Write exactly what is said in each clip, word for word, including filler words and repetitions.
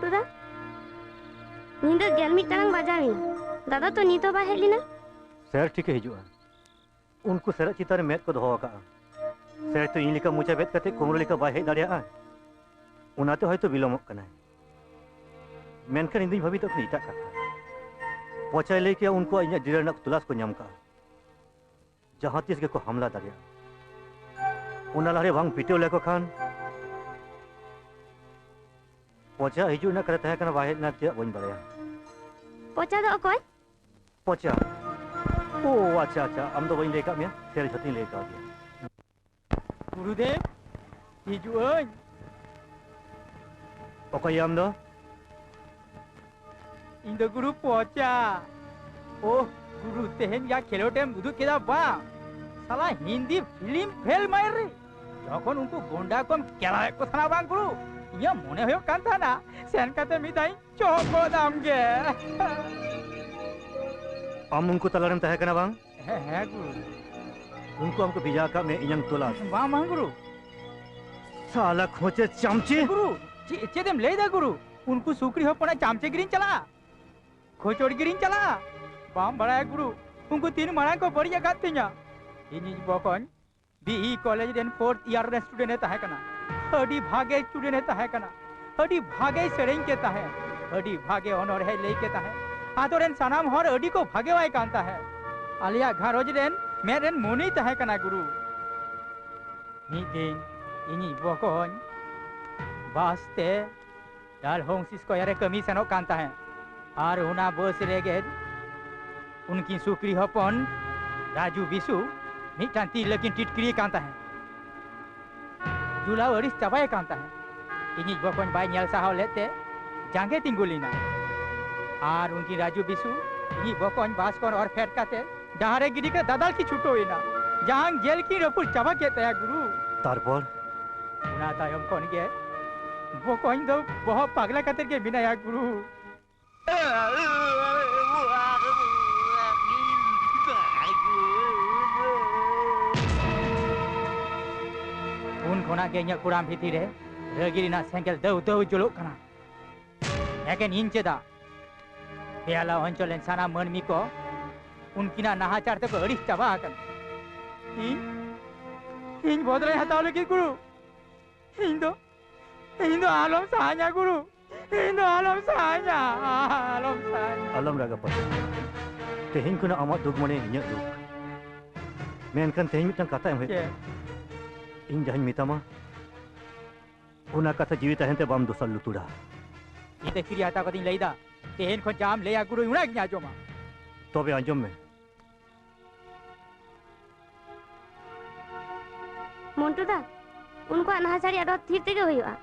ᱫᱟᱫᱟ, ᱧᱤᱫᱟᱹ ᱜᱮᱞ ᱢᱤᱫ ᱴᱟᱲᱟᱝ ᱵᱟᱡᱟᱣ ᱮᱱᱟ, ᱫᱟᱫᱟ ᱛᱚ ᱱᱤᱛ ᱦᱚᱸ ᱵᱟᱭ ᱦᱮᱡ ᱞᱮᱱᱟ᱾ ᱥᱮᱨ ᱴᱷᱤᱠᱮ ᱦᱤᱡᱩᱜᱼᱟ᱾ ᱩᱱᱠᱩ ᱥᱮᱨᱟᱜ ᱪᱮᱛᱟᱱ ᱨᱮ ᱢᱮᱫ ᱠᱚ ᱫᱚᱦᱚ ᱟᱠᱟᱫᱼᱟ᱾ ᱥᱮᱨ ᱛᱚ ᱤᱧ ᱞᱮᱠᱟ ᱢᱚᱪᱟ ᱵᱮᱫ ᱠᱟᱛᱮ ᱠᱩᱢᱵᱽᱲᱩ ᱞᱮᱠᱟ ᱵᱟᱭ ᱦᱮᱡ ᱫᱟᱲᱮᱭᱟᱜᱼᱟ, ᱚᱱᱟᱛᱮ ᱦᱚᱭᱛᱚ ᱵᱤᱞᱚᱢᱚᱜ ᱠᱟᱱᱟᱭ᱾ ᱢᱮᱱᱠᱷᱟᱱ ᱤᱧ ᱫᱩᱧ ᱵᱷᱟᱹᱵᱤ ᱛᱚᱠᱷᱚᱱ ᱮᱴᱟᱜ ᱠᱟᱛᱷᱟ᱾ ᱯᱚᱪᱟᱭ ᱞᱟᱹᱭ ᱠᱮᱭᱟ ᱩᱱᱠᱩᱣᱟᱜ ᱤᱧᱟᱹᱜ ᱰᱮᱨᱟ ᱨᱮᱱᱟᱜ ᱛᱚᱞᱟᱥ ᱠᱚ ᱧᱟᱢ ᱠᱟᱜᱼᱟ᱾ ᱡᱟᱦᱟᱸ ᱛᱤᱥ ᱜᱮᱠᱚ ᱦᱟᱢᱞᱟ ᱫᱟᱲᱮᱭᱟᱜᱼᱟ᱾ ᱚᱱᱟ ᱞᱟᱦᱟᱨᱮ ᱵᱟᱝ ᱯᱤᱴᱟᱹᱣ ᱞᱮᱠᱚ ᱠᱷᱟᱱ᱾ ᱯᱚᱪᱟ ᱦᱤᱡᱩᱜ ᱨᱮᱱᱟᱜ ᱠᱟᱛᱷᱟ ᱛᱟᱦᱮᱸ ᱠᱟᱱᱟ, ᱵᱟᱭ ᱦᱮᱡ ᱞᱮᱱᱟ, ᱪᱮᱫᱟᱜ ᱵᱟᱹᱧ ᱵᱟᱲᱟᱭᱟ᱾ ᱯᱚᱪᱟ ᱫᱚ ᱚᱠᱚᱭ? ᱯᱚᱪᱟ? ᱳ, ᱟᱪᱪᱷᱟ, ᱟᱪᱪᱷᱟ, ᱟᱢ ᱫᱚ ᱵᱟᱹᱧ ᱞᱟᱹᱭ ᱠᱟᱜ ᱢᱮᱭᱟ, ᱥᱮᱨ ᱡᱷᱚᱛᱚᱧ ᱞᱟᱹᱭ ᱠᱟᱣ ᱫᱮᱭᱟ᱾ ᱜᱩᱨᱩᱫᱮᱵ, ᱦᱤᱡᱩᱜ ᱟᱹᱧ᱾ ᱚᱠᱚᱭ ᱟᱢ ᱫᱚ? ᱤᱧ ᱫᱚ ᱜᱩᱨᱩ ᱯᱚᱪᱟ᱾ ᱳᱦ, ᱜᱩᱨᱩ, ᱛᱮᱦᱮᱧ ᱡᱟ ᱠᱷᱮᱞᱳᱰ ᱮᱢ ᱩᱫᱩᱜ ᱠᱮᱫᱟ ᱵᱟᱝ, ᱥᱟᱞᱟ ᱦᱤᱱᱫᱤ ᱯᱷᱤᱞᱢ ᱯᱷᱮᱞ ᱢᱟᱭ ᱨᱮ᱾ ᱡᱚᱠᱷᱚᱱ ᱩᱱᱠᱩ ᱜᱚᱱᱰᱟ ᱠᱚᱢ ᱠᱮᱞᱟᱣᱮᱫ ᱠᱚ ᱛᱟᱦᱮᱱᱟ ᱵᱟᱝ ᱜᱩᱨᱩ, ᱤᱧᱟᱹᱜ ᱢᱚᱱᱮ ᱦᱩᱭᱩᱜ ᱠᱟᱱ ᱛᱟᱦᱮᱱᱟ ᱥᱮᱱ ᱠᱟᱛᱮ ᱢᱤᱫ ᱫᱷᱟᱣ ᱤᱧ ᱪᱚᱜ ᱜᱚᱫ ᱟᱢ ᱜᱮ᱾ ᱟᱢ ᱩᱱᱠᱩ ᱛᱟᱞᱟᱨᱮᱢ ᱛᱟᱦᱮᱸ ᱠᱟᱱᱟ ᱵᱟᱝ? ᱦᱮᱸ, ᱦᱮᱸ ᱜᱩᱨᱩ᱾ ᱩᱱᱠᱩ ᱟᱢ ᱠᱚ ᱵᱷᱮᱡᱟ ᱟᱠᱟᱫ ᱢᱮ ᱤᱧᱟᱝ ᱛᱚᱞᱟᱥ? ᱵᱟᱝ, ᱵᱟᱝ ᱜᱩᱨᱩ᱾ ᱥᱟᱞᱟ ᱠᱷᱚᱪᱮ ᱪᱟᱢᱪᱮ᱾ ᱜᱩᱨᱩ, ᱪᱮᱫ, ᱪᱮᱫ ᱮᱢ ᱞᱟᱹᱭ ᱫᱟ ᱜᱩᱨᱩ? ᱩᱱᱠᱩ ᱥᱩᱠᱨᱤ ᱦᱚᱯᱚᱱᱟᱜ ᱪᱟᱢᱪᱮ ᱜᱤᱨᱤᱧ ᱪᱟᱞᱟᱜᱼᱟ? ᱠᱷᱚᱪᱚᱲ ᱜᱤᱨᱤᱧ ᱪᱟᱞᱟᱜᱼᱟ? ᱵᱟᱢ ᱵᱟᱲᱟᱭᱟ ᱜᱩᱨᱩ, ᱩᱱᱠᱩ ᱛᱤᱱ ᱢᱟᱲᱟᱝ ᱠᱚ ᱵᱟᱹᱲᱤᱡ ᱟᱠᱟᱫ ᱛᱤᱧᱟ᱾ ᱤᱧᱤᱡ ᱵᱚᱠᱚᱧ ᱵᱤ ᱤ ᱠᱚᱞᱮᱡᱽ ᱨᱮᱱ ᱯᱷᱳᱨᱛᱷ ᱤᱭᱟᱨ ᱨᱮᱱ ᱥᱴᱩᱰᱮᱱᱴ ᱮ ᱛᱟᱦᱮᱸ ᱠᱟᱱᱟ᱾ ᱟᱹᱰᱤ ᱵᱷᱟᱜᱮ ᱥᱴᱩᱰᱮᱱᱴ ᱮ ᱛᱟᱦᱮᱸ ᱠᱟᱱᱟ, ᱟᱹᱰᱤ ᱵᱷᱟᱜᱮ ᱥᱮᱨᱮᱧ ᱠᱮ ᱛᱟᱦᱮᱸᱫ, ᱟᱹᱰᱤ ᱵᱷᱟᱜᱮ ᱚᱱᱚᱬᱦᱮ ᱞᱟᱹᱭ ᱠᱮ ᱛᱟᱦᱮᱸᱫ᱾ ᱟᱛᱳ ᱨᱮᱱ ᱥᱟᱱᱟᱢ ᱦᱚᱲ ᱟᱹᱰᱤ ᱠᱚ ᱵᱷᱟᱜᱮᱣᱟᱭ ᱠᱟᱱ ᱛᱟᱦᱮᱸᱫ᱾ ᱟᱞᱮᱭᱟᱜ ᱜᱷᱟᱨᱚᱸᱡᱽ ᱨᱮᱱ ᱢᱮᱫ ᱨᱮᱱ ᱢᱚᱱᱤᱭ ᱛᱟᱦᱮᱸ ᱠᱟᱱᱟ ᱜᱩᱨᱩ᱾ ᱢᱤᱫ ᱫᱤᱱ ᱤᱧᱤᱡ ᱵᱚᱠᱚᱧ ᱵᱟᱥ ᱛᱮ ᱰᱟᱞᱦᱳᱝ ᱥᱤᱥᱠᱚᱭᱟ ᱨᱮ ᱠᱟᱹᱢᱤ ᱥᱮᱱᱚᱜ ᱠᱟᱱ ᱛᱟᱦᱮᱸᱫ᱾ ᱟᱨ ᱚᱱᱟ ᱵᱟᱥ ᱨᱮᱜᱮ ᱩᱱᱠᱤᱱ ᱥᱩᱠᱨᱤ ᱦᱚᱯᱚᱱ ᱨᱟᱡᱩ ᱵᱤᱥᱩ ᱢᱤᱫᱴᱟᱝ ᱛᱤᱨᱞᱟᱹ ᱠᱤᱱ ᱴᱤᱴᱠᱤᱨᱤ ᱠᱟᱱ ᱛᱟᱦᱮᱸᱫ᱾ ᱡᱩᱞᱟᱣ ᱟᱹᱲᱤᱥ ᱪᱟᱵᱟᱭᱮ ᱠᱟᱱ ᱛᱟᱦᱮᱸᱫ᱾ ᱤᱧᱤᱡ ᱵᱚᱠᱚᱧ ᱵᱟᱭ ᱧᱮᱞ ᱥᱟᱦᱟᱣ ᱞᱮᱫ ᱛᱮ ᱡᱟᱸᱜᱮ ᱛᱤᱸᱜᱩ ᱞᱮᱱᱟ᱾ ᱟᱨ ᱩᱱᱠᱤᱱ ᱨᱟᱡᱩ ᱵᱤᱥᱩ ᱤᱧᱤᱡ ᱵᱚᱠᱚᱧ ᱵᱟᱥ ᱠᱷᱚᱱ ᱚᱨ ᱯᱷᱮᱰ ᱠᱟᱛᱮ ᱰᱟᱦᱟᱨ ᱨᱮ ᱜᱤᱰᱤ ᱠᱟᱛᱮ ᱫᱟᱫᱟᱞ ᱠᱤᱱ ᱪᱷᱩᱴᱟᱹᱣ ᱮᱱᱟ᱾ ᱡᱟᱝ ᱡᱮᱞ ᱠᱤᱱ ᱨᱟᱹᱯᱩᱫ ᱪᱟᱵᱟ ᱠᱮᱫ ᱛᱟᱭᱟ ᱜᱩᱨᱩ᱾ ᱛᱟᱨᱯᱚᱨ? ᱚᱱᱟ ᱛᱟᱭᱚᱢ ᱠᱷᱚᱱ ᱜᱮ ᱵᱚᱠᱚᱧ ᱫᱚ ᱵᱚᱦᱚᱜ ᱯᱟᱜᱽᱞᱟ ᱠᱟᱛᱮ ᱜᱮ ᱢᱮᱱᱟᱭᱟ ᱜᱩᱨᱩ᱾ ᱩᱱ ᱠᱷᱚᱱᱟᱜ ᱜᱮ ᱤᱧᱟᱹᱜ ᱠᱚᱲᱟᱢ ᱵᱷᱤᱛᱤᱨ ᱨᱮ ᱨᱟᱹᱜᱤ ᱨᱮᱱᱟᱜ ᱥᱮᱸᱜᱮᱞ ᱫᱟᱹᱣ ᱫᱟᱹᱣ ᱡᱩᱞᱩᱜ ᱠᱟᱱᱟ᱾ ᱮᱠᱮᱱ ᱤᱧ ᱪᱮᱫᱟᱜ? ᱵᱮᱦᱟᱞᱟ ᱚᱧᱪᱚᱞ ᱨᱮᱱ ᱥᱟᱱᱟᱢ ᱢᱟᱹᱱᱢᱤ ᱠᱚ ᱩᱱᱠᱤᱱᱟᱜ ᱱᱟᱦᱟᱪᱟᱨ ᱛᱮᱠᱚ ᱟᱹᱲᱤᱥ ᱪᱟᱵᱟ ᱟᱠᱟᱱᱟ᱾ ᱤᱧ, ᱤᱧ ᱵᱚᱫᱞᱟᱧ ᱦᱟᱛᱟᱣ ᱞᱟᱹᱜᱤᱫ, ᱜᱩᱨᱩ᱾ ᱤᱧ ᱫᱚ, ᱤᱧ ᱫᱚ ᱟᱞᱚᱢ ᱥᱟᱦᱟᱧᱟ, ᱜᱩᱨᱩ᱾ ᱤᱧ ᱫᱚ ᱟᱞᱚᱢ ᱥᱟᱦᱟᱧᱟ, ᱟᱞᱚᱢ ᱥᱟᱦᱟᱧᱟ᱾ ᱟᱞᱚᱢ ᱨᱟᱜᱟ ᱯᱟᱹᱴᱤ᱾ ᱛᱮᱦᱮᱧ ᱠᱷᱚᱱᱟᱜ ᱟᱢᱟᱜ ᱫᱩᱠ ᱢᱟᱱᱮ ᱤᱧᱟᱹᱜ ᱫᱩᱠ᱾ ᱢᱮᱱᱠᱷᱟᱱ ᱛᱮᱦᱮᱧ ᱢᱤᱫᱴᱟᱝ ᱠᱟᱛᱷᱟ ᱮᱢ ᱦᱩᱭᱩᱜ ᱪᱮᱫ? ᱛᱟᱢᱟ᱾ ᱤᱧ ᱡᱟᱦᱟᱸᱧ ᱢᱮᱛᱟᱢᱟ, ᱚᱱᱟ ᱠᱟᱛᱷᱟ ᱡᱤᱣᱤ ᱛᱟᱦᱮᱱ ᱛᱮ ᱵᱟᱢ ᱫᱚᱥᱟᱨ ᱞᱩᱛᱩᱲᱟ᱾ ᱤᱧ ᱫᱚ ᱠᱤᱨᱤ ᱦᱟᱛᱟᱣ ᱠᱟᱛᱮᱧ ᱞᱟᱹᱭᱫᱟ, ᱛᱮᱦᱮᱧ ᱠᱷᱚᱱ ᱡᱟᱢ ᱞᱟᱹᱭᱟ ᱜᱩᱨᱩ, ᱚᱱᱟᱜᱤᱧ ᱟᱸᱡᱚᱢᱟ᱾ ᱛᱚᱵᱮ ᱟᱸᱡᱚᱢ ᱢᱮ᱾ ᱢᱚᱱᱴᱩ ᱫᱟ, ᱩᱱᱠᱩᱣᱟᱜ ᱱᱟᱦᱟᱪᱟᱨᱤ ᱟᱰᱚ ᱛᱷᱤᱨ ᱛᱮᱜᱮ ᱦᱩᱭᱩᱜᱼᱟ᱾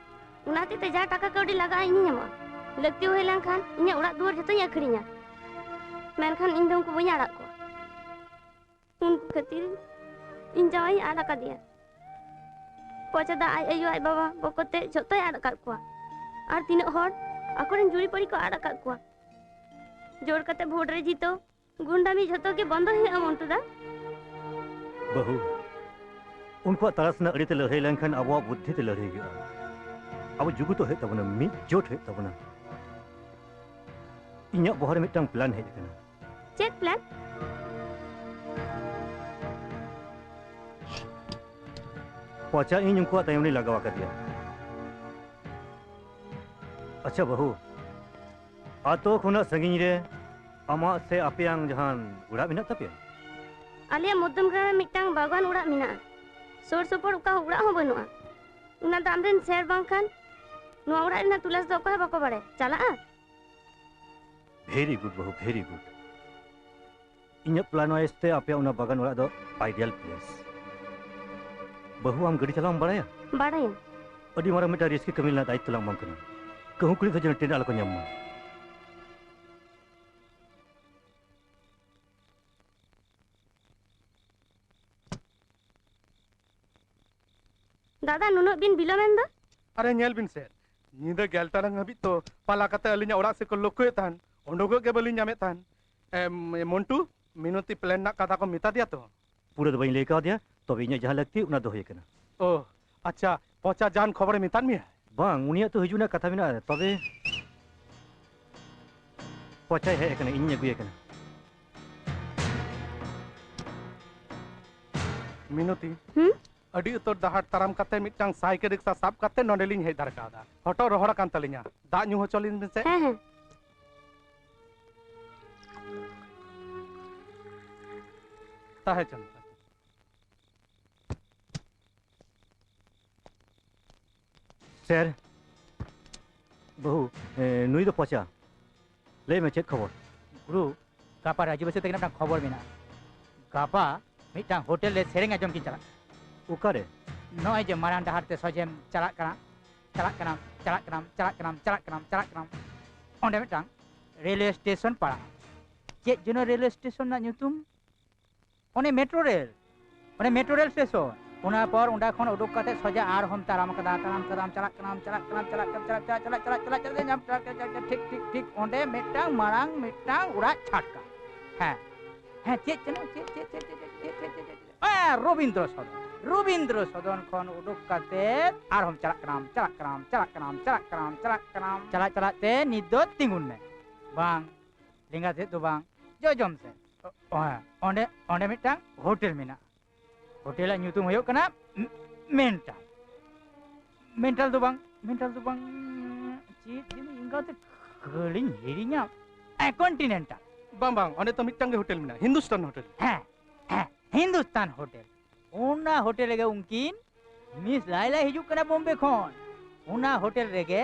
ᱚᱱᱟ ᱦᱚᱛᱮᱡ ᱛᱮ ᱡᱟ ᱴᱟᱠᱟ ᱠᱟᱹᱣᱰᱤ ᱞᱟᱜᱟᱜᱼᱟ, ᱤᱧᱤᱧ ᱮᱢᱚᱜᱼᱟ᱾ ᱞᱟᱹᱠᱛᱤ ᱦᱩᱭ ᱞᱮᱱᱠᱷᱟᱱ ᱤᱧᱟᱹᱜ ᱚᱲᱟᱜ ᱫᱩᱣᱟᱹᱨ ᱡᱷᱚᱛᱚᱧ ᱟᱹᱠᱷᱨᱤᱧᱟ, ᱢᱮᱱᱠᱷᱟᱱ ᱤᱧ ᱫᱚ ᱩᱱᱠᱩ ᱵᱟᱹᱧ ᱟᱲᱟᱜ ᱠᱚᱣᱟ᱾ ᱩᱱᱠᱩ ᱠᱷᱟᱹᱛᱤᱨ ᱤᱧ ᱡᱟᱶᱟᱭᱤᱧ ᱟᱫ ᱟᱠᱟᱫᱮᱭᱟ᱾ ᱯᱚᱪᱟ ᱫᱟ ᱟᱡ ᱟᱭᱳ, ᱟᱡ ᱵᱟᱵᱟ, ᱵᱚᱠᱚᱛ ᱛᱮ ᱡᱷᱚᱛᱚᱭ ᱟᱫ ᱟᱠᱟᱫ ᱠᱚᱣᱟ᱾ ᱟᱨ ᱛᱤᱱᱟᱹᱜ ᱦᱚᱲ ᱟᱠᱚᱨᱮᱱ ᱡᱩᱨᱤᱯᱟᱹᱨᱤ ᱠᱚ ᱟᱫ ᱟᱠᱟᱫ ᱠᱚᱣᱟ᱾ ᱡᱳᱨ ᱠᱟᱛᱮ ᱵᱷᱳᱴ ᱨᱮ ᱡᱤᱛᱟᱹᱣ, ᱜᱩᱱᱰᱟᱢᱤ ᱡᱷᱚᱛᱚ ᱜᱮ ᱵᱚᱱᱫᱚ ᱦᱩᱭᱩᱜᱼᱟ, ᱢᱚᱱᱴᱩ ᱫᱟ᱾ ᱵᱟᱹᱦᱩ, ᱩᱱᱠᱩᱣᱟᱜ ᱛᱟᱨᱟᱥ ᱨᱮᱱᱟᱜ ᱟᱹᱲᱤ ᱛᱮ ᱞᱟᱹᱲᱦᱟᱹᱭ ᱞᱮᱱᱠᱷᱟᱱ ᱟᱵᱚᱣᱟᱜ ᱵᱩᱫᱽᱫᱷᱤ ᱛᱮ ᱞᱟᱹᱲᱦᱟᱹᱭ ᱦᱩᱭᱩᱜᱼᱟ᱾ ᱟᱵᱚ ᱡᱩᱜᱩᱛᱚᱜ ᱦᱩᱭᱩᱜ ᱛᱟᱵᱚᱱᱟ, ᱢᱤᱫ ᱡᱳᱴ ᱦᱩᱭᱩᱜ ᱛᱟᱵᱚᱱᱟ᱾ ᱤᱧᱟᱹᱜ ᱵᱚᱦᱚᱜ ᱨᱮ ᱢᱤᱫᱴᱟᱝ ᱯᱞᱟᱱ ᱦᱮᱡ ᱟᱠᱟᱱᱟ᱾ ᱪᱮᱫ ᱯᱞᱟᱱ? ᱯᱚᱪᱟ ᱤᱧ ᱩᱱᱠᱩᱣᱟᱜ ᱛᱟᱭᱚᱢ ᱨᱤᱧ ᱞᱟᱜᱟᱣ ᱟᱠᱟᱫᱮᱭᱟ᱾ ᱟᱪᱪᱷᱟ ᱵᱟᱹᱦᱩ, ᱟᱛᱳ ᱠᱷᱚᱱᱟᱜ ᱥᱟᱺᱜᱤᱧ ᱨᱮ ᱟᱢᱟᱜ ᱥᱮ ᱟᱯᱮᱭᱟᱝ ᱡᱟᱦᱟᱱ ᱚᱲᱟᱜ ᱢᱮᱱᱟᱜ ᱛᱟᱯᱮᱭᱟ? ᱟᱞᱮᱭᱟᱜ ᱢᱚᱫᱽᱫᱚᱢ ᱜᱨᱟᱢ ᱨᱮ ᱢᱤᱫᱴᱟᱝ ᱵᱟᱜᱟᱱ ᱚᱲᱟᱜ ᱢᱮᱱᱟᱜᱼᱟ᱾ ᱥᱩᱨ ᱥᱩᱯᱩᱨ ᱚᱠᱟ ᱚᱲᱟᱜ ᱦᱚᱸ ᱵᱟᱹᱱᱩᱜᱼᱟ᱾ ᱚᱱᱟ ᱫᱚ ᱟᱢᱨᱮᱱ ᱥᱮᱨ ᱵᱟᱝᱠᱷᱟᱱ ᱱᱚᱣᱟ ᱚᱲᱟᱜ ᱨᱮᱱᱟᱜ ᱛᱚᱞᱟᱥ ᱫᱚ ᱚᱠᱚᱭ ᱦᱚᱸ ᱵᱟᱠᱚ ᱵᱟᱲᱟᱭᱟ᱾ ᱪᱟᱞᱟᱜᱼᱟ? Very good ᱵᱟᱹᱦᱩ, very good᱾ ᱤᱧᱟᱹᱜ plan wise ᱛᱮ ᱟᱯᱮᱭᱟᱜ ᱚᱱᱟ ᱵᱟᱜᱟᱱ ᱚᱲᱟᱜ ᱫᱚ ideal place᱾ ᱵᱟᱹᱦᱩ, ᱟᱢ ᱜᱟᱹᱰᱤ ᱪᱟᱞᱟᱣ ᱮᱢ ᱵᱟᱲᱟᱭᱟ? ᱵᱟᱲᱟᱭᱟᱹᱧ᱾ ᱟᱹᱰᱤ ᱢᱟᱨᱟᱝ ᱢᱤᱫᱴᱟᱝ ᱨᱟᱹᱥᱠᱟᱹ ᱠᱟᱹᱢᱤ ᱨᱮᱱᱟᱜ ᱫᱟᱭᱤᱛᱛᱚ ᱞᱟᱝ ᱮᱢᱟᱢ ᱠᱟᱱᱟ᱾ ᱠᱟᱹᱦᱩ ᱠᱩᱲᱤ ᱫᱚ ᱡᱮᱱᱚ ᱴᱨᱮᱱ ᱟᱞᱚ ᱠᱚ ᱧᱟᱢ ᱢᱟ᱾ ᱫᱟᱫᱟ, ᱱᱩᱱᱟᱹᱜ ᱵᱤᱱ ᱵᱤᱞᱚᱢᱮᱱ ᱫᱚ? ᱟᱨᱮ, ᱧᱮᱞ ᱵᱤᱱ ᱥᱮ, ᱧᱤᱫᱟᱹ ᱜᱮᱞ ᱴᱟᱲᱟᱝ ᱦᱟᱹᱵᱤᱡ ᱛᱚ ᱯᱟᱞᱟ ᱠᱟᱛᱮ ᱟᱹᱞᱤᱧᱟᱜ ᱚᱲᱟᱜ ᱥᱮᱫ ᱠᱚ ᱞᱚᱠᱠᱷᱚᱭᱮᱫ ᱛᱟᱦᱮᱱ, ᱩᱰᱩᱠᱚᱜ ᱜᱮ ᱵᱟᱹᱞᱤᱧ ᱧᱟᱢᱮᱫ ᱛᱟᱦᱮᱱ᱾ ᱮ, ᱢᱚᱱᱴᱩ, ᱢᱤᱱᱚᱛᱤ plan ᱨᱮᱱᱟᱜ ᱠᱟᱛᱷᱟ ᱠᱚ ᱢᱮᱛᱟ ᱫᱮᱭᱟ ᱛᱚ? ᱯᱩᱨᱟᱹ ᱫᱚ ᱵᱟᱹᱧ ᱞᱟᱹᱭ ᱠᱟᱣᱫᱮᱭᱟ, ᱛᱚᱵᱮ ᱤᱧᱟᱹᱜ ᱡᱟᱦᱟᱸ ᱞᱟᱹᱠᱛᱤ ᱚᱱᱟ ᱫᱚ ᱦᱩᱭ ᱟᱠᱟᱱᱟ᱾ ᱳ, ᱟᱪᱪᱷᱟ, ᱯᱚᱪᱟ ᱡᱟᱱ ᱠᱷᱚᱵᱚᱨᱮ ᱢᱮᱛᱟᱫ ᱢᱮᱭᱟ? ᱵᱟᱝ, ᱩᱱᱤᱭᱟᱜ ᱛᱚ ᱦᱤᱡᱩᱜ ᱨᱮᱱᱟᱜ ᱠᱟᱛᱷᱟ ᱢᱮᱱᱟᱜᱼᱟ, ᱛᱚᱵᱮ ᱯᱚᱪᱟᱭ ᱦᱮᱡ ᱟᱠᱟᱱᱟ, ᱤᱧᱤᱧ ᱟᱹᱜᱩᱭᱮ ᱠᱟᱱᱟ᱾ ᱢᱤᱱᱚᱛᱤ, ᱦᱩᱸ? ᱟᱹᱰᱤ ᱩᱛᱟᱹᱨ ᱰᱟᱦᱟᱨ ᱛᱟᱲᱟᱢ ᱠᱟᱛᱮ ᱢᱤᱫᱴᱟᱝ ᱥᱟᱭᱠᱮᱞ ᱨᱤᱠᱥᱟ ᱥᱟᱵ ᱠᱟᱛᱮ ᱱᱚᱸᱰᱮ ᱞᱤᱧ ᱦᱮᱡ ᱫᱟᱲᱮ ᱠᱟᱣᱫᱟ᱾ ᱦᱚᱴᱚᱜ ᱨᱚᱦᱚᱲ ᱟᱠᱟᱱ ᱛᱟᱹᱞᱤᱧᱟ᱾ ᱫᱟᱜ ᱧᱩ ᱦᱚᱪᱚ ᱞᱤᱧ ᱢᱮᱥᱮ᱾ ᱦᱮᱸ, ᱦᱮᱸ᱾ ᱛᱟᱦᱮᱸ ᱦᱚᱪᱚᱱ᱾ ᱥᱮᱨ, ᱵᱟᱹᱦᱩ, ᱮ, ᱱᱩᱭ ᱫᱚ ᱯᱚᱪᱟ᱾ ᱞᱟᱹᱭ ᱢᱮ, ᱪᱮᱫ ᱠᱷᱚᱵᱚᱨ? ᱜᱩᱨᱩ, ᱜᱟᱯᱟ ᱨᱟᱡᱩ ᱵᱟᱹᱥᱭᱟᱹ ᱛᱟᱹᱠᱤᱱ ᱢᱤᱫᱴᱟᱝ ᱠᱷᱚᱵᱚᱨ ᱢᱮᱱᱟᱜᱼᱟ᱾ ᱜᱟᱯᱟ ᱢᱤᱫᱴᱟᱝ ᱦᱳᱴᱮᱞ ᱨᱮ ᱥᱮᱨᱮᱧ ᱟᱸᱡᱚᱢ ᱠᱤᱱ ᱪᱟᱞᱟᱜ᱾ ᱚᱠᱟᱨᱮ? ᱱᱚᱜᱼᱚᱭ ᱡᱮ ᱢᱟᱨᱟᱝ ᱰᱟᱦᱟᱨ ᱛᱮ ᱥᱚᱡᱷᱮᱢ ᱪᱟᱞᱟᱜ ᱠᱟᱱᱟ, ᱪᱟᱞᱟᱜ ᱠᱟᱱᱟᱢ, ᱪᱟᱞᱟᱜ ᱠᱟᱱᱟᱢ, ᱪᱟᱞᱟᱜ ᱠᱟᱱᱟᱢ, ᱪᱟᱞᱟᱜ ᱠᱟᱱᱟᱢ, ᱪᱟᱞᱟᱜ ᱠᱟᱱᱟᱢ, ᱚᱸᱰᱮ ᱢᱤᱫᱴᱟᱝ ᱨᱮᱞᱣᱮ ᱥᱴᱮᱥᱚᱱ ᱯᱟᱲᱟᱜᱼᱟ᱾ ᱪᱮᱫ ᱡᱮᱱᱚ ᱨᱮᱞᱣᱮ ᱥᱴᱮᱥᱚᱱ ᱨᱮᱱᱟᱜ ᱧᱩᱛᱩᱢ? ᱚᱱᱮ ᱢᱮᱴᱨᱳ ᱨᱮᱞ, ᱚᱱᱮ ᱢᱮᱴᱨᱳ ᱨᱮᱞ ᱥᱴᱮᱥᱚᱱ᱾ ᱚᱱᱟ ᱯᱚᱨ ᱚᱸᱰᱮ ᱠᱷᱚᱱ ᱩᱰᱩᱠ ᱠᱟᱛᱮ ᱥᱚᱡᱷᱮ ᱟᱨᱦᱚᱸᱢ ᱛᱟᱲᱟᱢ ᱠᱟᱫᱟ, ᱛᱟᱲᱟᱢ ᱠᱟᱫᱟᱢ, ᱪᱟᱞᱟᱜ ᱠᱟᱱᱟᱢ, ᱪᱟᱞᱟᱜ ᱠᱟᱱᱟᱢ, ᱪᱟᱞᱟᱜ ᱠᱟᱱᱟᱢ, ᱪᱟᱞᱟᱜ ᱠᱟᱱᱟᱢ, ᱪᱟᱞᱟᱜ ᱠᱟᱱᱟᱢ, ᱧᱟᱢ ᱴᱷᱤᱠ, ᱴᱷᱤᱠ, ᱴᱷᱤᱠ ᱚᱸᱰᱮ ᱢᱤᱫᱴᱟᱝ ᱢᱟᱲᱟᱝ ᱢᱤᱫᱴᱟᱝ ᱚᱲᱟᱜ ᱪᱷᱟᱴᱠᱟ᱾ ᱦᱮᱸ, ᱦᱮᱸ, ᱪᱮᱫ ᱪᱮᱱᱮᱞ? ᱪᱮᱫ, ᱪᱮᱫ, ᱪᱮᱫ, ᱪᱮᱫ, ᱪᱮᱫ, ᱪᱮᱫ, ᱪᱮᱫ, ᱪᱮᱫ? ᱦᱮᱸ, ᱨᱚᱵᱤᱱᱫᱨᱚ ᱥᱚᱫᱚᱱ᱾ ᱨᱚᱵᱤᱱᱫᱨᱚ ᱥᱚᱫᱚᱱ ᱠᱷᱚᱱ ᱩᱰᱩᱠ ᱠᱟᱛᱮ ᱟᱨᱦᱚᱸᱢ ᱪᱟᱞᱟᱜ ᱠᱟᱱᱟᱢ, ᱪᱟᱞᱟᱜ ᱠᱟᱱᱟᱢ, ᱪᱟᱞᱟᱜ ᱠᱟᱱᱟᱢ, ᱪᱟᱞᱟᱜ ᱠᱟᱱᱟᱢ, ᱪᱟᱞᱟᱜ ᱠᱟᱱᱟᱢ, ᱪᱟᱞᱟᱜ, ᱪᱟᱞᱟᱜ ᱛᱮ ᱱᱤᱛ ᱫᱚ ᱛᱤᱸᱜᱩᱱ ᱢᱮ᱾ ᱵᱟᱝ, ᱞᱮᱸᱜᱟ ᱥᱮᱫ ᱫᱚ ᱵᱟᱝ, ᱡᱚᱡᱚᱢ ᱥᱮᱫ᱾ ᱚ, ᱚ, ᱦᱮᱸ, ᱚᱸᱰᱮ, ᱚᱸᱰᱮ ᱢᱤᱫᱴᱟᱝ ᱦᱳᱴᱮᱞ ᱢᱮᱱᱟᱜᱼᱟ᱾ ᱦᱳᱴᱮᱞᱟᱜ ᱧᱩᱛᱩᱢ ᱦᱩᱭᱩᱜ ᱠᱟᱱᱟ ᱢᱮ-, ᱢᱮᱱᱴᱟᱞ᱾ ᱢᱮᱱᱴᱟᱞ ᱫᱚ ᱵᱟᱝ, ᱢᱮᱱᱴᱟᱞ ᱫᱚ ᱵᱟᱝ, ᱪᱮᱫ ᱡᱮᱱᱚ ᱤᱧ ᱜᱟᱛᱮ ᱠᱷᱟᱹᱞᱤᱧ ᱦᱤᱲᱤᱧᱟ᱾ ᱦᱮᱸ, ᱠᱚᱱᱴᱤᱱᱮᱱᱴᱟᱞ᱾ ᱵᱟᱝ, ᱵᱟᱝ, ᱚᱸᱰᱮ ᱛᱚ ᱢᱤᱫᱴᱟᱝ ᱜᱮ ᱦᱳᱴᱮᱞ ᱢᱮᱱᱟᱜᱼᱟ, ᱦᱤᱱᱫᱩᱥᱛᱟᱱ ᱦᱳᱴᱮᱞ᱾ ᱦᱮᱸ, ᱦᱮᱸ, ᱦᱤᱱᱫᱩᱥᱛᱟᱱ ᱦᱳᱴᱮᱞ᱾ ᱚᱱᱟ ᱦᱳᱴᱮᱞ ᱨᱮᱜᱮ ᱩᱱᱠᱤᱱ ᱢᱤᱥ ᱞᱟᱭᱞᱟ ᱦᱤᱡᱩᱜ ᱠᱟᱱᱟ ᱵᱳᱢᱵᱮ ᱠᱷᱚᱱ᱾ ᱚᱱᱟ ᱦᱳᱴᱮᱞ ᱨᱮᱜᱮ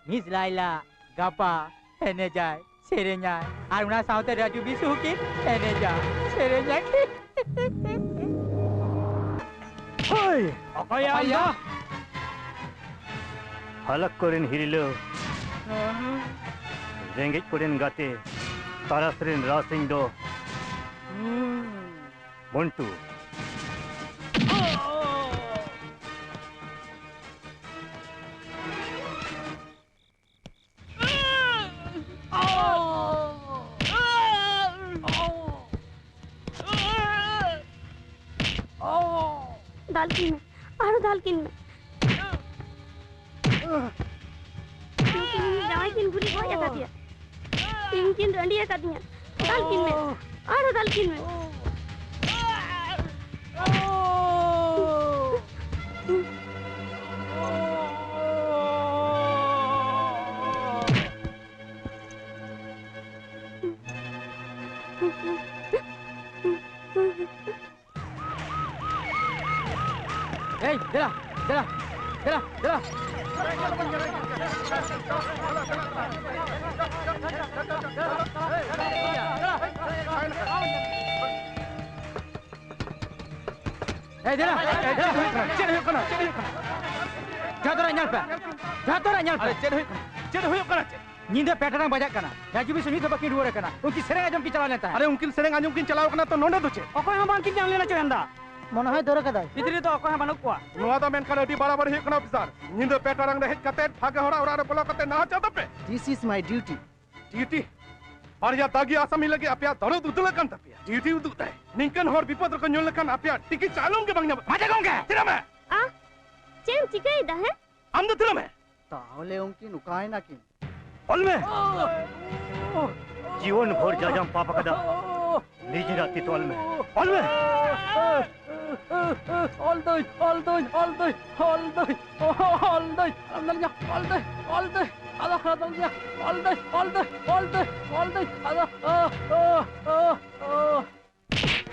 ᱢᱤᱥ ᱞᱟᱭᱞᱟ ᱜᱟᱯᱟ ᱮᱱᱮᱡᱟᱭ, ᱥᱮᱨᱮᱧᱟᱭ, ᱟᱨ ᱚᱱᱟ ᱥᱟᱶᱛᱮ ᱨᱟᱡᱩ ᱵᱤᱥᱩ ᱦᱚᱸᱠᱤᱱ ᱮᱱᱮᱡᱟ, ᱥᱮᱨᱮᱧᱟ᱾ ᱦᱳᱭ! ᱚᱠᱚᱭ ᱟᱢ ᱫᱚ? ᱦᱟᱞᱟᱠ ᱠᱚᱨᱮᱱ ᱦᱤᱨᱞᱟᱹ, ᱨᱮᱸᱜᱮᱡ ᱠᱚᱨᱮᱱ ᱜᱟᱛᱮ, ᱛᱟᱨᱟᱥ ᱨᱮᱱ ᱨᱟᱥ ᱤᱧ ᱫᱚ᱾ ᱢᱚᱱᱴᱩ᱾ ᱫᱟᱞ ᱠᱤᱱ ᱢᱮ, ᱟᱨᱦᱚᱸ ᱫᱟᱞ ᱠᱤᱱ ᱢᱮ᱾ ᱱᱩᱠᱤᱱ ᱡᱟᱶᱟᱭ ᱠᱤᱱ ᱜᱩᱞᱤ ᱜᱚᱡ ᱟᱠᱟᱫᱮᱭᱟ᱾ ᱤᱧ ᱠᱤᱱ ᱨᱟᱺᱰᱤ ᱟᱠᱟᱫᱤᱧᱟ᱾ ᱫᱟᱞ ᱠᱤᱱ ᱢᱮ, ᱟᱨᱦᱚᱸ ᱫᱟᱞ ᱠᱤᱱ ᱢᱮ᱾ ᱮᱭ, ᱫᱮᱞᱟ, ᱫᱮᱞᱟ, ᱫᱮᱞᱟ, ᱫᱮᱞᱟ᱾ ᱮᱭ, ᱫᱮᱞᱟ, ᱮᱭ, ᱫᱮᱞᱟ᱾ ᱪᱮᱫ ᱦᱩᱭᱩᱜ ᱠᱟᱱᱟ? ᱪᱮᱫ ᱦᱩᱭᱩᱜ ᱠᱟᱱᱟ? ᱡᱟᱦᱟᱸ ᱫᱚᱨᱟ ᱧᱮᱞ ᱯᱮ, ᱡᱟᱦᱟᱸ ᱫᱚᱨᱟ ᱧᱮᱞ ᱯᱮ᱾ ᱟᱨᱮ, ᱪᱮᱫ ᱦᱩᱭᱩᱜ ᱠᱟᱱᱟ? ᱪᱮᱫ ᱦᱩᱭᱩᱜ ᱠᱟᱱᱟ? ᱪᱮᱫ? ᱧᱤᱫᱟᱹ ᱯᱮ ᱴᱟᱲᱟᱝ ᱵᱟᱡᱟᱜ ᱠᱟᱱᱟ᱾ ᱨᱟᱡᱩ ᱵᱤᱥᱩ ᱱᱤᱛ ᱦᱚᱸ ᱵᱟᱹᱠᱤᱱ ᱨᱩᱣᱟᱹᱲ ᱟᱠᱟᱱᱟ᱾ ᱩᱱᱠᱤᱱ ᱥᱮᱨᱮᱧ ᱟᱸᱡᱚᱢ ᱠᱤᱱ ᱪᱟᱞᱟᱣ ᱟᱠᱟᱱᱟ, ᱛᱚ ᱱᱚᱸᱰᱮ ᱫᱚ ᱪᱮᱫ? ᱚᱠᱚᱭ ᱦᱚᱸ ᱵᱟᱝ ᱠᱤᱱ ᱧᱟᱢ ᱞᱮᱱᱟ ᱪᱚᱭᱚᱱ ᱫᱟ᱾ ᱢᱚᱱᱮ ᱦᱚᱭ ᱫᱟᱹᱲ ᱟᱠᱟᱫᱟᱭ᱾ ᱵᱷᱤᱛᱨᱤ ᱨᱮᱫᱚ ᱚᱠᱚᱭ ᱦᱚᱸ ᱵᱟᱹᱱᱩᱜ ᱠᱚᱣᱟ᱾ ᱱᱚᱣᱟ ᱫᱚ ᱢᱮᱱᱠᱷᱟᱱ ᱟᱹᱰᱤ ᱵᱟᱲᱟᱵᱟᱲᱤ ᱦᱩᱭᱩᱜ ᱠᱟᱱᱟ, ᱚᱯᱷᱤᱥᱟᱨ᱾ ᱧᱤᱫᱟᱹ ᱯᱮ ᱴᱟᱲᱟᱝ ᱨᱮ ᱦᱮᱡ ᱠᱟᱛᱮ ᱵᱷᱟᱜᱮ ᱦᱚᱲᱟᱜ ᱚᱲᱟᱜ ᱨᱮ ᱵᱚᱞᱚ ᱠᱟᱛᱮ ᱱᱟᱦᱟᱪᱟᱨ ᱫᱟᱯᱮ᱾ This is my duty. Duty? ᱵᱟᱨᱭᱟ ᱫᱟᱜᱤ ᱟᱥᱟᱢᱤ ᱞᱟᱹᱜᱤᱫ ᱟᱯᱮᱭᱟᱜ ᱫᱚᱨᱚᱫ ᱩᱫᱩᱜ ᱟᱠᱟᱱ ᱛᱟᱯᱮᱭᱟ᱾ ᱰᱤᱭᱩᱴᱤ ᱩᱫᱩᱜ ᱛᱟᱭ᱾ ᱱᱤᱝᱠᱟᱱ ᱦᱚᱲ ᱵᱤᱯᱚᱫ ᱨᱮᱠᱚ ᱧᱩᱨ ᱞᱮᱠᱷᱟᱱ ᱟᱯᱮᱭᱟᱜ ᱴᱤᱠᱤ ᱪᱟᱞᱚᱢ ᱜᱮ ᱵᱟᱝ ᱧᱟᱢᱚᱜ᱾ ᱢᱟᱪᱮᱫ ᱜᱚᱢᱠᱮ! ᱪᱮᱫᱟᱜ ᱢᱮ? ᱟ? ᱪᱮᱫ ᱮᱢ ᱪᱤᱠᱟᱹᱭᱮᱫᱟ, ᱦᱮᱸ? ᱟᱢ ᱫᱚ ᱛᱤᱱᱟᱹᱜ ᱢᱮ? ᱛᱟᱦᱚᱞᱮ ᱩᱱᱠᱤᱱ ᱚᱠᱟᱭᱮᱱᱟ ᱠᱤᱱ? ᱚᱞ ᱢᱮ᱾ ᱡᱤᱭᱚᱱ ᱵᱷᱳᱨ ᱡᱟ ᱡᱟᱢ ᱯᱟᱯ ᱟᱠᱟᱫᱟ, ᱱᱤᱡᱮᱨᱟᱜ ᱛᱤ ᱛᱮ ᱚᱞ ᱢᱮ᱾ ᱚᱞ ᱢᱮ᱾ ᱚᱞ ᱫᱟᱹᱧ, ᱚᱞ ᱫᱟᱹᱧ, ᱚᱞ ᱫᱟᱹᱧ, ᱚᱞ ᱫᱟᱹᱧ, ᱚᱞ ᱫᱟᱹᱧ, ᱚᱞ ᱫᱟᱹᱧ, ᱚᱞ ᱫᱟᱹᱧ, ᱟᱫᱚ ᱚᱞ ᱫᱟᱹᱧ, ᱚᱞ ᱫᱟᱹᱧ, ᱚᱞ ᱫᱟᱹᱧ, ᱚᱞ ᱫᱟᱹᱧ, ᱚᱞ ᱫᱟᱹᱧ, ᱟᱫᱚ, ᱚ, ᱚ,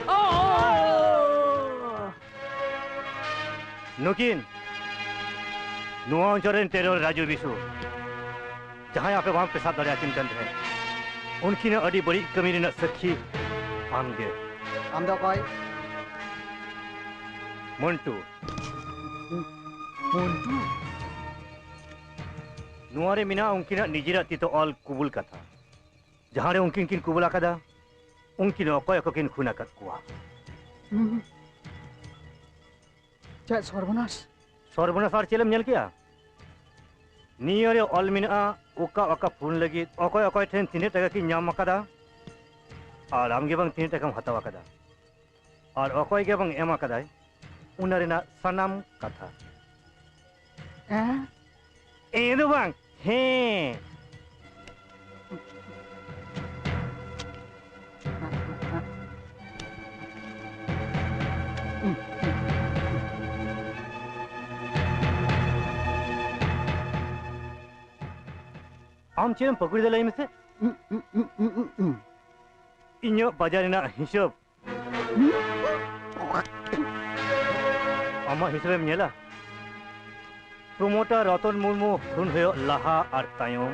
ᱚ, ᱚ᱾ ᱱᱩᱠᱤᱱ ᱱᱚᱣᱟ ᱚᱧᱪᱚᱞ ᱨᱮᱱ ᱴᱮᱨᱚᱨ ᱨᱟᱡᱩ ᱵᱤᱥᱩ, ᱡᱟᱦᱟᱸᱭ ᱟᱯᱮ ᱵᱟᱝ ᱯᱮ ᱥᱟᱵ ᱫᱟᱲᱮᱭᱟᱠᱤᱱ ᱠᱟᱱ ᱛᱟᱦᱮᱸᱫ, ᱩᱱᱠᱤᱱᱟᱜ ᱟᱹᱰᱤ ᱵᱟᱹᱲᱤᱡ ᱠᱟᱹᱢᱤ ᱨᱮᱱᱟᱜ ᱥᱟᱹᱠᱷᱤ ᱟᱢᱜᱮ᱾ ᱟᱢ ᱫᱚ ᱚᱠᱚᱭ? ᱢᱚᱱᱴᱩ᱾ ᱢᱚᱱᱴᱩ? ᱱᱚᱣᱟ ᱨᱮ ᱢᱮᱱᱟᱜᱼᱟ ᱩᱱᱠᱤᱱᱟᱜ ᱱᱤᱡᱮᱨᱟᱜ ᱛᱤ ᱛᱮ ᱚᱞ ᱠᱩᱵᱩᱞ ᱠᱟᱛᱷᱟ, ᱡᱟᱦᱟᱸ ᱨᱮ ᱩᱱᱠᱤᱱ ᱠᱤᱱ ᱠᱩᱵᱩᱞ ᱟᱠᱟᱫᱟ ᱩᱱᱠᱤᱱ ᱚᱠᱚᱭ ᱚᱠᱚᱭ ᱠᱤᱱ ᱠᱷᱩᱱ ᱟᱠᱟᱫ ᱠᱚᱣᱟ᱾ ᱦᱩᱸ᱾ ᱪᱮᱫ ᱥᱚᱨᱵᱚᱱᱟᱥ? ᱥᱚᱨᱵᱚᱱᱟᱥ ᱟᱨ ᱪᱮᱫ ᱮᱢ ᱧᱮᱞ ᱠᱮᱜᱼᱟ? ᱱᱤᱭᱟᱹ ᱨᱮ ᱚᱞ ᱢᱮᱱᱟᱜᱼᱟ ᱚᱠᱟ ᱚᱠᱟ ᱯᱷᱳᱱ ᱞᱟᱹᱜᱤᱫ ᱚᱠᱚᱭ ᱚᱠᱚᱭ ᱴᱷᱮᱱ ᱛᱤᱱᱟᱹᱜ ᱴᱟᱠᱟ ᱠᱤᱱ ᱧᱟᱢ ᱟᱠᱟᱫᱟ ᱟᱨ ᱟᱢ ᱜᱮ ᱵᱟᱝ ᱛᱤᱱᱟᱹᱜ ᱴᱟᱠᱟᱢ ᱦᱟᱛᱟᱣ ᱟᱠᱟᱫᱟ᱾ ᱟᱨ ᱚᱠᱚᱭ ᱜᱮ ᱵᱟᱝ ᱮᱢ ᱟᱠᱟᱫᱟᱭ, ᱚᱱᱟ ᱨᱮᱱᱟᱜ ᱥᱟᱱᱟᱢ ᱠᱟᱛᱷᱟ᱾ ᱦᱮᱸ? ᱮ ᱫᱚ ᱵᱟᱝ, ᱦᱮᱸ᱾ ᱟᱢ ᱪᱮᱫ ᱮᱢ ᱯᱟᱹᱠᱩᱲᱤ ᱫᱟ ᱞᱟᱹᱭ ᱢᱮᱥᱮ? ᱩᱸ, ᱩᱸ, ᱩᱸ, ᱩᱸ, ᱩᱸ, ᱩᱸ᱾ ᱤᱧᱟᱹᱜ ᱵᱟᱡᱟᱨ ᱨᱮᱱᱟᱜ ᱦᱤᱥᱟᱹᱵ᱾ ᱩᱸ? ᱟᱢᱟᱜ ᱦᱤᱥᱟᱹᱵᱮᱢ ᱧᱮᱞᱟ? ᱯᱨᱚᱢᱳᱴᱟᱨ ᱨᱚᱛᱚᱱ ᱢᱩᱨᱢᱩ ᱠᱷᱩᱱ ᱦᱩᱭᱩᱜ ᱞᱟᱦᱟ ᱟᱨ ᱛᱟᱭᱚᱢ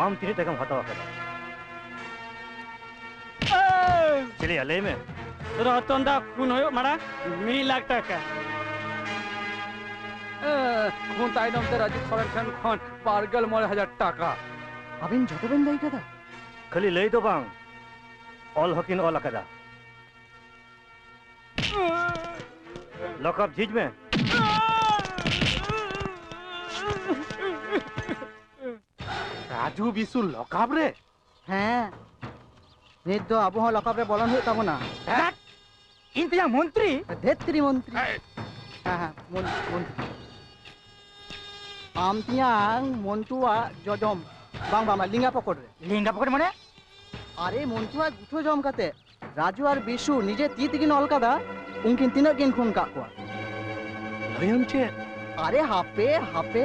ᱟᱢ ᱛᱤᱱᱟᱹᱜ ᱴᱟᱠᱟᱢ ᱦᱟᱛᱟᱣ ᱟᱠᱟᱫᱟ? ᱪᱮᱞᱮᱭᱟ, ᱞᱟᱹᱭ ᱢᱮ᱾ ᱨᱚᱛᱚᱱ ᱫᱟ ᱠᱷᱩᱱ ᱦᱩᱭᱩᱜ ᱢᱟᱲᱟᱝ ᱢᱤᱫ ᱞᱟᱠᱷ ᱴᱟᱠᱟ᱾ ᱮ, ᱠᱷᱩᱱ ᱛᱟᱭᱱᱚᱢ ᱛᱮ ᱨᱟᱡᱤᱵ ᱥᱚᱨᱮᱱ ᱴᱷᱮᱱ ᱠᱷᱚᱱ ᱵᱟᱨᱜᱮᱞ ᱢᱚᱬᱮ ᱦᱟᱡᱟᱨ ᱴᱟᱠᱟ᱾ ᱟᱵᱤᱱ ᱡᱷᱚᱛᱚ ᱵᱤᱱ ᱞᱟᱹᱭ ᱠᱟᱫᱟ? ᱠᱷᱟᱹᱞᱤ ᱞᱟᱹᱭ ᱫᱚ ᱵᱟᱝ, ᱚᱞ ᱦᱚᱸᱠᱤᱱ ᱚᱞ ᱟᱠᱟᱫᱟ᱾ ᱞᱚᱠᱟᱯ ᱡᱷᱤᱡ ᱢᱮ᱾ ᱨᱟᱡᱩ ᱵᱤᱥᱩ ᱞᱚᱠᱟᱯ ᱨᱮ? ᱦᱮᱸ, ᱱᱤᱛ ᱫᱚ ᱟᱵᱚ ᱦᱚᱸ ᱞᱚᱠᱟᱯ ᱨᱮ ᱵᱚᱞᱚᱱ ᱦᱩᱭᱩᱜ ᱛᱟᱵᱚᱱᱟ᱾ ᱤᱧ ᱛᱮᱭᱟᱝ ᱢᱚᱱᱛᱨᱤ? ᱫᱷᱮᱛᱨᱤ ᱢᱚᱱᱛᱨᱤ᱾ ᱦᱮᱸ, ᱦᱮᱸ, ᱢᱚᱱ-, ᱢᱚᱱᱛᱨᱤ᱾ ᱟᱢ ᱛᱮᱭᱟᱝ ᱢᱚᱱᱴᱩᱣᱟᱜ ᱡᱚᱡᱚᱢ, ᱵᱟᱝ, ᱵᱟᱝ, ᱵᱟᱝ, ᱞᱤᱸᱜᱟ ᱯᱚᱠᱚᱴ ᱨᱮ᱾ ᱞᱤᱸᱜᱟ ᱯᱚᱠᱚᱴ ᱢᱟᱱᱮ? ᱟᱨᱮ, ᱢᱚᱱᱴᱩᱣᱟᱜ ᱜᱩᱴᱷᱟᱹ ᱡᱚᱢ ᱠᱟᱛᱮ ᱨᱟᱡᱩ ᱟᱨ ᱵᱤᱥᱩ ᱱᱤᱡᱮ ᱛᱤ ᱛᱮᱠᱤᱱ ᱚᱞ ᱠᱟᱫᱟ, ᱩᱱᱠᱤᱱ ᱛᱤᱱᱟᱹᱜ ᱠᱤᱱ ᱠᱷᱩᱱ ᱠᱟᱜ ᱠᱚᱣᱟ? ᱞᱟᱹᱭᱟᱢ ᱪᱮᱫ? ᱟᱨᱮ ᱦᱟᱯᱮ, ᱦᱟᱯᱮ,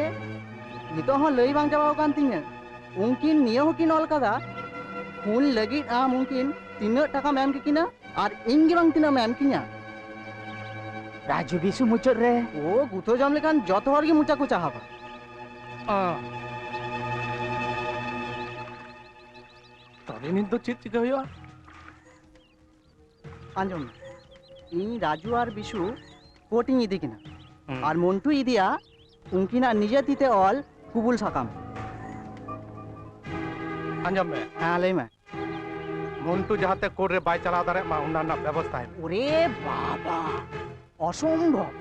ᱱᱤᱛᱚᱜ ᱦᱚᱸ ᱞᱟᱹᱭ ᱵᱟᱝ ᱪᱟᱵᱟᱣ ᱟᱠᱟᱱ ᱛᱤᱧᱟᱹ᱾ ᱩᱱᱠᱤᱱ ᱱᱤᱭᱟᱹ ᱦᱚᱸᱠᱤᱱ ᱚᱞ ᱠᱟᱫᱟ, ᱠᱷᱩᱱ ᱞᱟᱹᱜᱤᱫ ᱟᱢ ᱩᱱᱠᱤᱱ ᱛᱤᱱᱟᱹᱜ ᱴᱟᱠᱟᱢ ᱮᱢ ᱠᱮᱠᱤᱱᱟ ᱟᱨ ᱤᱧ ᱜᱮ ᱵᱟᱝ ᱛᱤᱱᱟᱹᱜ ᱮᱢ ᱮᱢ ᱠᱤᱧᱟ? ᱨᱟᱡᱩ ᱵᱤᱥᱩ ᱢᱩᱪᱟᱹᱫ ᱨᱮ᱾ ᱳ, ᱜᱩᱛᱷᱟᱹ ᱡᱚᱢ ᱞᱮᱠᱷᱟᱱ ᱡᱚᱛᱚ ᱦᱚᱲ ᱜᱮ ᱢᱚᱪᱟ ᱠᱚ ᱪᱟᱦᱟᱵᱟ᱾ ᱚ᱾ ᱛᱚᱵᱮ ᱱᱤᱛ ᱫᱚ ᱪᱮᱫ ᱪᱤᱠᱟᱹ ᱦᱩᱭᱩᱜᱼᱟ? ᱟᱸᱡᱚᱢ ᱢᱮ, ᱤᱧ ᱨᱟᱡᱩ ᱟᱨ ᱵᱤᱥᱩ ᱠᱳᱨᱴ ᱤᱧ ᱤᱫᱤ ᱠᱤᱱᱟ᱾ ᱦᱩᱸ᱾ ᱟᱨ ᱢᱚᱱᱴᱩᱭ ᱤᱫᱤᱭᱟ ᱩᱱᱠᱤᱱᱟᱜ ᱱᱤᱡᱮ ᱛᱤ ᱛᱮ ᱚᱞ ᱠᱩᱵᱩᱞ ᱥᱟᱠᱟᱢ᱾ ᱟᱸᱡᱚᱢ ᱢᱮ᱾ ᱦᱮᱸ, ᱞᱟᱹᱭ ᱢᱮ᱾ ᱢᱚᱱᱴᱩ ᱡᱟᱦᱟᱸᱛᱮ ᱠᱳᱨᱴ ᱨᱮ ᱵᱟᱭ ᱪᱟᱞᱟᱣ ᱫᱟᱲᱮᱭᱟᱜ ᱢᱟ, ᱚᱱᱟ ᱨᱮᱱᱟᱜ ᱵᱮᱵᱚᱥᱛᱷᱟᱭ ᱢᱮ᱾ ᱳᱨᱮ ᱵᱟᱵᱟ, ᱚᱥᱚᱢᱵᱷᱚᱵ!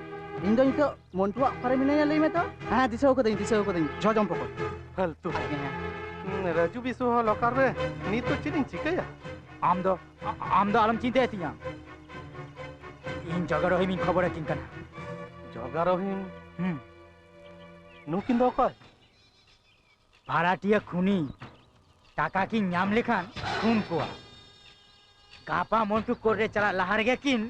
ᱤᱧ ᱫᱚ ᱱᱤᱛᱚᱜ ᱢᱚᱱᱴᱩᱣᱟᱜ ᱚᱠᱟᱨᱮ ᱢᱮᱱᱟᱭᱟ ᱞᱟᱹᱭ ᱢᱮ ᱛᱚ? ᱦᱮᱸ, ᱫᱤᱥᱟᱹ ᱠᱟᱹᱫᱟᱹᱧ, ᱫᱤᱥᱟᱹ ᱠᱟᱹᱫᱟᱹᱧ, ᱡᱚᱡᱚᱢ ᱯᱚᱠᱚᱴ᱾ ᱯᱷᱟᱞᱛᱩ᱾ ᱟᱡ ᱜᱮ ᱦᱮᱸ᱾ ᱦᱩᱸ, ᱨᱟᱡᱩ ᱵᱤᱥᱩ ᱦᱚᱸ ᱞᱚᱠᱟᱨ ᱨᱮ, ᱱᱤᱛ ᱫᱚ ᱪᱮᱫ ᱤᱧ ᱪᱤᱠᱟᱹᱭᱟ? ᱟᱢ ᱫᱚ, ᱟ-, ᱟᱢ ᱫᱚ ᱟᱞᱚᱢ ᱪᱤᱱᱛᱟᱹᱭ ᱛᱤᱧᱟ᱾ ᱤᱧ ᱡᱚᱜᱟ ᱨᱚᱦᱤᱢᱤᱧ ᱠᱷᱚᱵᱚᱨ ᱟᱹᱠᱤᱱ ᱠᱟᱱᱟ᱾ ᱡᱚᱜᱟ ᱨᱚᱦᱤᱢ? ᱦᱩᱸ᱾ ᱱᱩᱠᱤᱱ ᱫᱚ ᱚᱠᱚᱭ? ᱵᱷᱟᱲᱟᱴᱤᱭᱟᱹ ᱠᱷᱩᱱᱤ᱾ ᱴᱟᱠᱟ ᱠᱤᱱ ᱧᱟᱢ ᱞᱮᱠᱷᱟᱱ ᱠᱷᱩᱱ ᱠᱚᱣᱟ᱾ ᱜᱟᱯᱟ ᱢᱚᱱᱴᱩ ᱠᱳᱨᱴ ᱨᱮ ᱪᱟᱞᱟᱜ ᱞᱟᱦᱟ ᱨᱮᱜᱮ ᱠᱤᱱ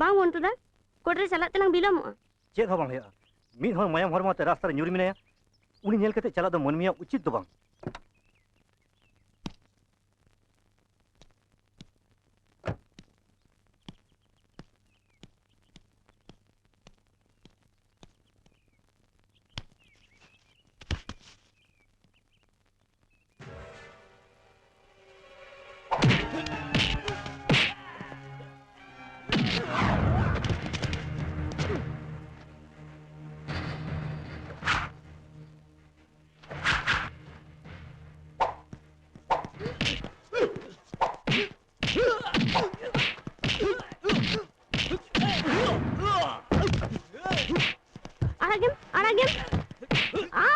ᱵᱟᱝ ᱢᱚᱱᱴᱩ ᱫᱟ, ᱠᱳᱨᱴ ᱨᱮ ᱪᱟᱞᱟᱜ ᱛᱮᱞᱟᱝ ᱵᱤᱞᱚᱢᱚᱜᱼᱟ᱾ ᱪᱮᱫ ᱦᱚᱸ ᱵᱟᱝ ᱦᱩᱭᱩᱜᱼᱟ᱾ ᱢᱤᱫ ᱦᱚᱲ ᱢᱟᱭᱟᱢ ᱦᱚᱲᱢᱚ ᱛᱮ ᱨᱟᱥᱛᱟ ᱨᱮ ᱧᱩᱨ ᱢᱮᱱᱟᱭᱟ, ᱩᱱᱤ ᱧᱮᱞ ᱠᱟᱛᱮ ᱪᱟᱞᱟᱜ ᱫᱚ ᱢᱟᱹᱱᱢᱤᱭᱟᱜ ᱩᱪᱤᱛ ᱫᱚ ᱵᱟᱝ᱾ ᱟᱲᱟᱜᱮᱢ, ᱟᱲᱟᱜᱮᱢ᱾ ᱟ!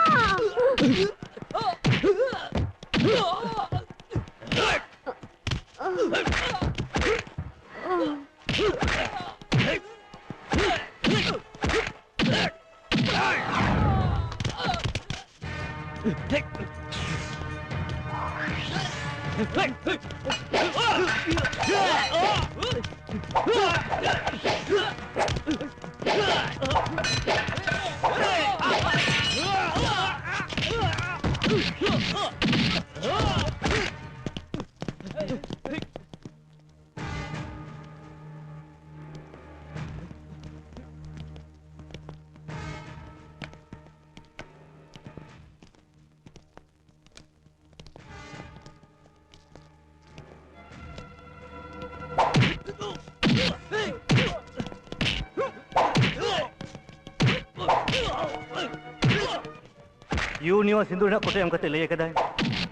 ᱤᱭᱩ ᱱᱤᱭᱩ ᱥᱤᱸᱫᱩᱨ ᱨᱮᱱᱟᱜ ᱠᱚᱴᱮ ᱮᱢ ᱠᱟᱛᱮ ᱞᱟᱹᱭ ᱟᱠᱟᱫᱟᱭ,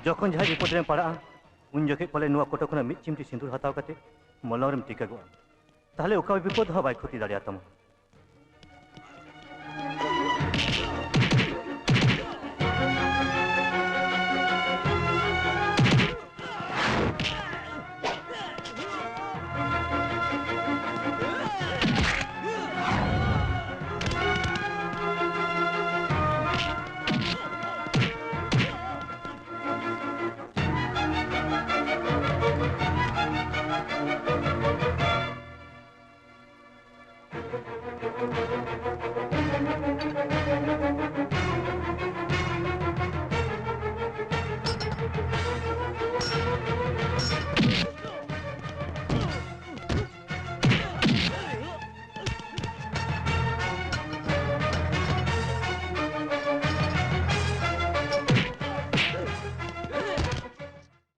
ᱡᱚᱠᱷᱚᱱ ᱡᱟᱦᱟᱸᱭ ᱵᱤᱯᱚᱫ ᱨᱮᱢ ᱯᱟᱲᱟᱜᱼᱟ, ᱩᱱ ᱡᱚᱠᱷᱮᱡ ᱯᱟᱞᱮ ᱱᱚᱣᱟ ᱠᱚᱴᱮ ᱠᱷᱚᱱᱟᱜ ᱢᱤᱫ ᱪᱤᱢᱴᱤ ᱥᱤᱸᱫᱩᱨ ᱦᱟᱛᱟᱣ ᱠᱟᱛᱮ ᱢᱚᱞᱚᱝ ᱨᱮᱢ ᱴᱤᱠᱟᱹᱜᱚᱜᱼᱟ᱾ ᱛᱟᱦᱞᱮ ᱚᱠᱟ ᱵᱤᱯᱚᱫ ᱦᱚᱸ ᱵᱟᱭ ᱠᱷᱚᱛᱤ ᱫᱟᱲᱮᱭᱟᱛᱟᱢᱟ᱾